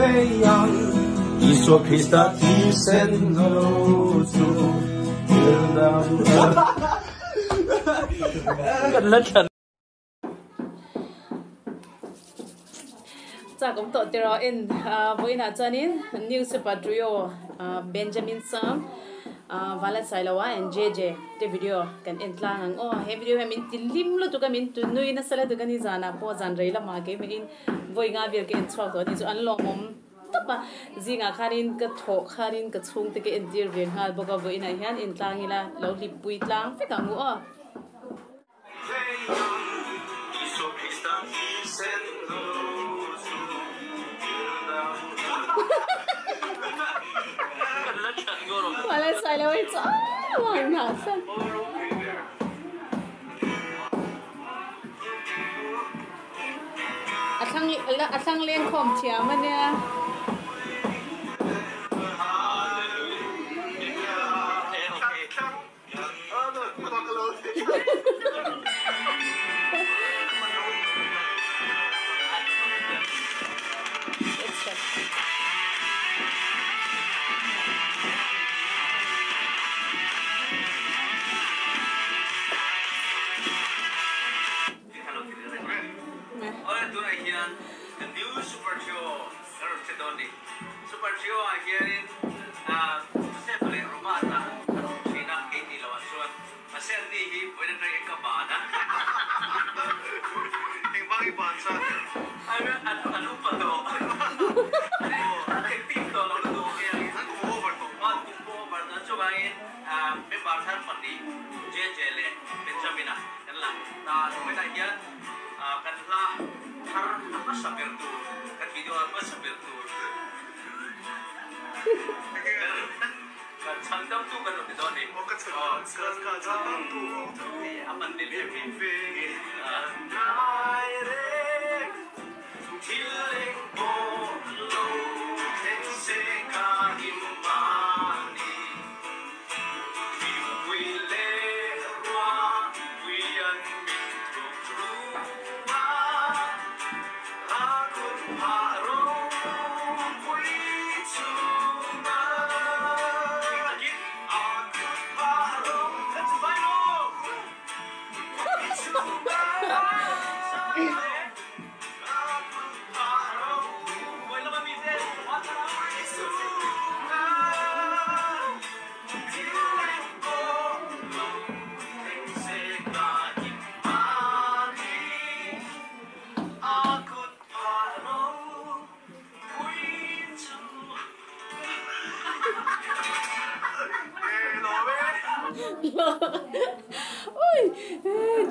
Thei ang Isua Krista thisen lo chu thil dang Kan la thlan. Chak awm tawh tiraw en vawiinah chuanin New Super Trio Benjamin Sam Vanlat Sailoa and JJ te video kan en tlang ang aw. He video hian min ti hlim lutuk a, min ti nui nasa lutuk a ni zanah pawh zan rei lamah keimah-in vawi nga vel ka en chhuak tawh a ni chu an lawmawm tawp a. Zingah khanin ka thawh khanin ka chhungte ka entir ve nghal bawk a, vawiinah hian en tlang ila lo hlipui tlang vek ang u aw. A thlang leng khawm thiam a nia. Oi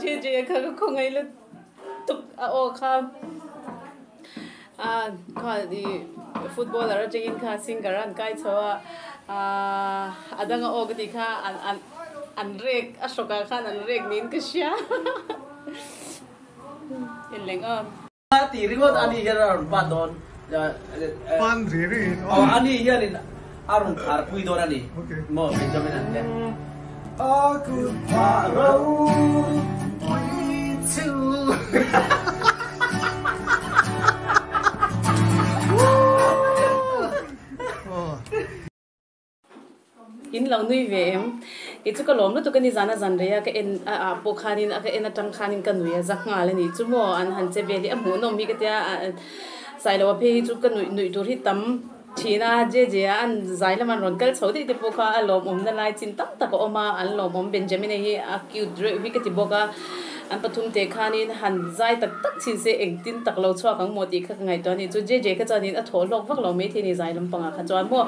JJ kha ka khawngaih lutuk a aw kha a kha i footballer atangin kha singer an kai chho a a dang a aw ka tih kha an an an rek a hrawk ah khan an rek niin ka hria en leng aw. Tih ringawt ani hian a rawn pan dawn. Pan ri ri in aw. Ani hianin a rawn khar pui dawn a ni. Maw Benjamin an te. A kut phah ropui chu. In lo nui ve em? Kei chu ka lawm lutuk a ni, zana zan rei a ka en a ah pawh khanin a ka en atang khanin ka nui a za nghal a ni. Chu maw an han che vel hi a hmuhnawm hi ka tia Sailoa phei hi chu ka nuih nuih tur hi tam thin a, JJ a an zai lam an rawn kal chho daih te pawh kha a lawmawmna lai chin tam tak a awm a, an lawmawm Benjamina hi a cute reuh hi ka ti bawk a. An pathum te khanin han zai tak tak chin se engtin tak lo chhuak ang maw tih kha ka ngaihtuah a ni. Chu JJ kha chuanin a thawh hlawk vak lo maithei a ni zai lampangah kha chuan maw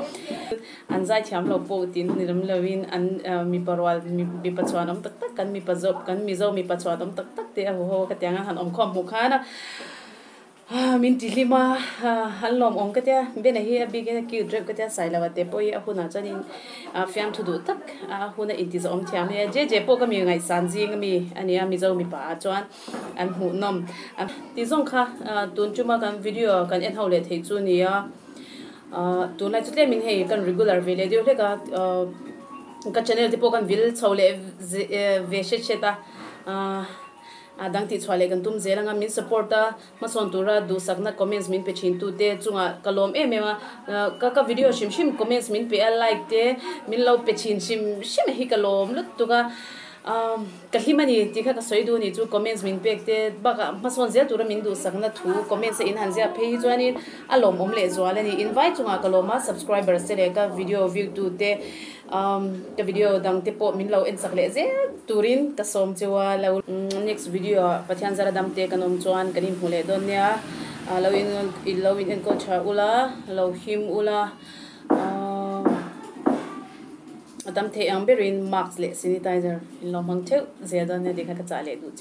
an zai thiam lo pawh tin ni lam loin an mipa rual mipa chhuan awm tak tak kan mipa zawk kan Mizo mipa chhuan awm tak tak te a huho ka tiang a han awm khawm hmuh khan a. Min ti hlim a, an lawmawm ka tia, Bena hi a bikin a cute reuh ka tia, Sailova te pawh hi a hunah chuanin fiamthu duh tak a huna intizawm thiam a nia, JJ pawh ka mi ngaihsan zing ami a nia Mizo mipa ah chuan an hmuhnawm tih zawng kha tun tuma kan video kan en ho leh theih chu nia, tunlai chu tlemin hei kan regular ve leh deuh hlek a, ka channel te pawh kan vil chho leh ve hret hret a. A dang tih chhuah leh kan tum zel anga min support a hmasawn tura duhsakna comments min pe thin tute chungah ka lawm em em a ka ka video hrim hrim comments min pe a like te min lo pe thin hrim hrim hi ka lawm lutuk a ka hlim a ni tih kha ka sawi duh a ni chu comments min pek te bakah hmasawn zel tura min duhsakna thu comments a in han ziak phei hi chuanin a lawmawm leh zual a ni invai chungah ka lawm a subscribers te leh ka video view tute Ka video dang te pawh min lo en chak leh zel turin ka sawm cheu a, lo next video ah Pathian zara dam te kan awm chuan kan inhmu leh dawn nia, lo in lo in enkawl tha ula, lo him ula, a dam theih ang berin mask leh sanitizer in lo hmang theuh zel dawn nia tih kha ka chah leh duh cheu.